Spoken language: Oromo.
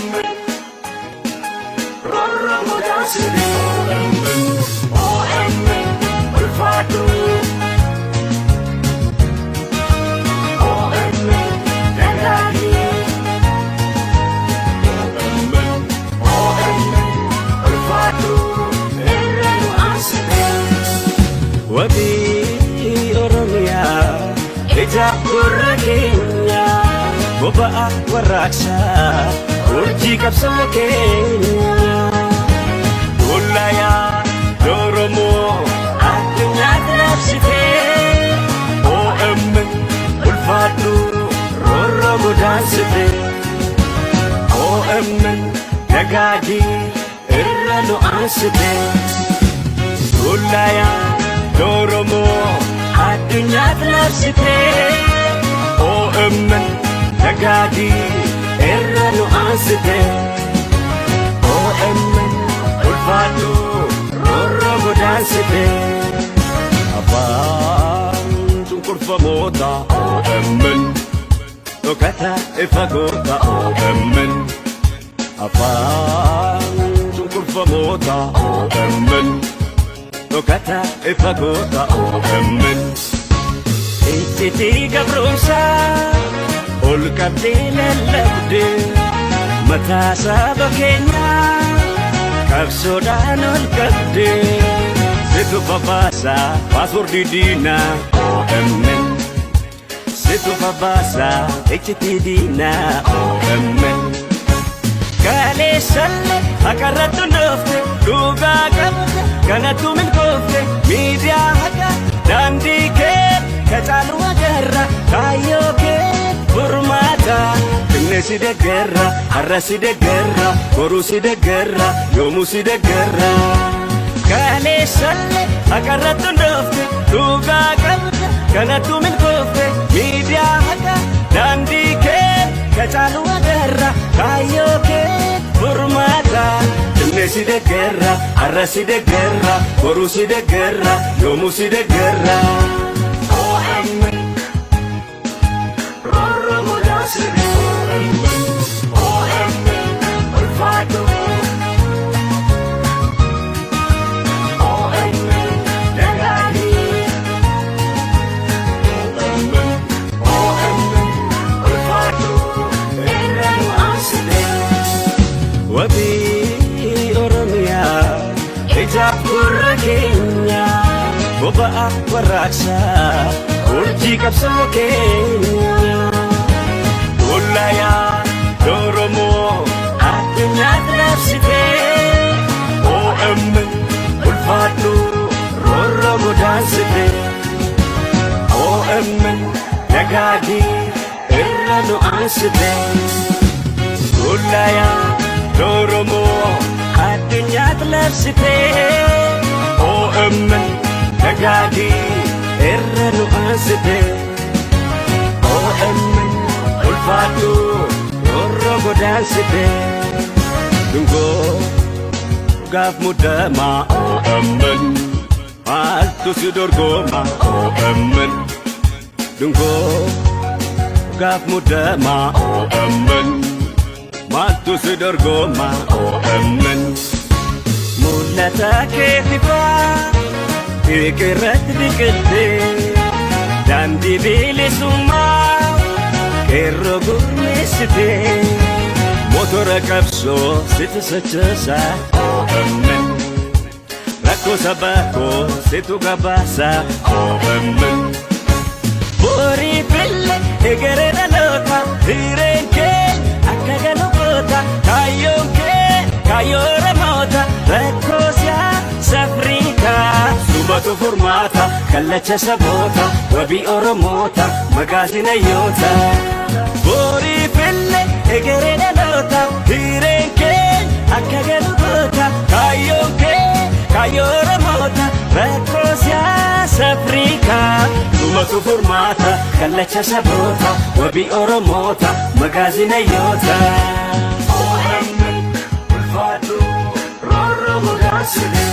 OMN roorroo godaansite. OMN, OMN ulfaadhu. OMN dagaagi. OMN, OMN ulfaadhu irra nu aansite. Wabii Oromiyaa, ija gurra keenya, boba'a warraaqsaa, urjii qabsoo keenya. Dullayaa Oromoo addunyaatti labsitee, OMN ulfaadhu, roorroo godaansite. OMN dagaagii irra nu aansite. Dullayaa Oromoo addunyaatti labsitee, OMN dagaagii irra nu aansite. OMN ulfaadhu, roorroo godaansite. Afaan cunqurfamoota OMN dhokata ifa goota. OMN afaan cunqurfamoota OMN dhokata ifa goota. OMN iccitii gabroomsaa ol qabdee lallabdee, mataa saba keenyaa qabsoodhaan ol qabdee, situ babaasaa paaswordii diinaa. OMN situ babaasaa iccitii diinaa. OMN kaleessalle haqarratti hundoofte, dhugaa qabde, kanattu milkoofte. Miidiyaa haqa, daandii kee kacaalu agarra, kaayyoo kee furmaata finne. Si deggerra har'a, si deggerra boruu, si deggerra yoomuu, si deggerra. Kaleessalle haqarratti hundoofte, dhugaa qabde, kanattu milkoofte. Miidiyaa haqa, daandii kee kacaalu agarra, kaayyoo kee furmaata finne. Si deggerra har'a, si deggerra boruu, si deggerra yoomuu, si deggerra. OMN roorroo godaansite. OMN, OMN ulfaadhu. OMN dagaagi. OMN, OMN ulfaadhu irra nu aansite. Wabii Oromiyaa, ija gurra keenya, boba'a warraaqsaa, urjii qabsoo keenya. Dullayaa Oromoo addunyaatti labsitee, OMN ulfaadhu, roorroo godaansite. OMN dagaagii irra nu aansite. Dullayaa Oromoo addunyaatti labsitee, OMN dagaagii irra nu aansite. OMN ulfaadhu, roorroo godaansite. Dungoo gaaf muddamaa OMN maaltu si dorgoma? OMN dungoo gaaf muddamaa OMN maaltu si dorgoma? OMN mul'ata kee fifaa irratti biqiltee, daandii bilisummaa qeerroo gurmeessitee, motora qabsoo situ sochoosa. OMN rakkoo sabaa koo situ gabaasa. OMN borii fille egeree dhaloota, hireen kee akka galu goota, kaayyoon kee kaayyoo Oromoota, rakkoo siyaasa Afrikaa sumatu furmaata, kallacha saboota, wabii Oromoota, magaazina yoota. Borii fille egeree dhaloota, hireen kee akka galu goota, kaayyoon kee kaayyoo Oromoota, rakkoo siyaasa Afrikaa sumatu furmaata, kallacha saboota, wabii Oromoota, magaazina yoota. OMN ulfaadhu, roorroo godaansite.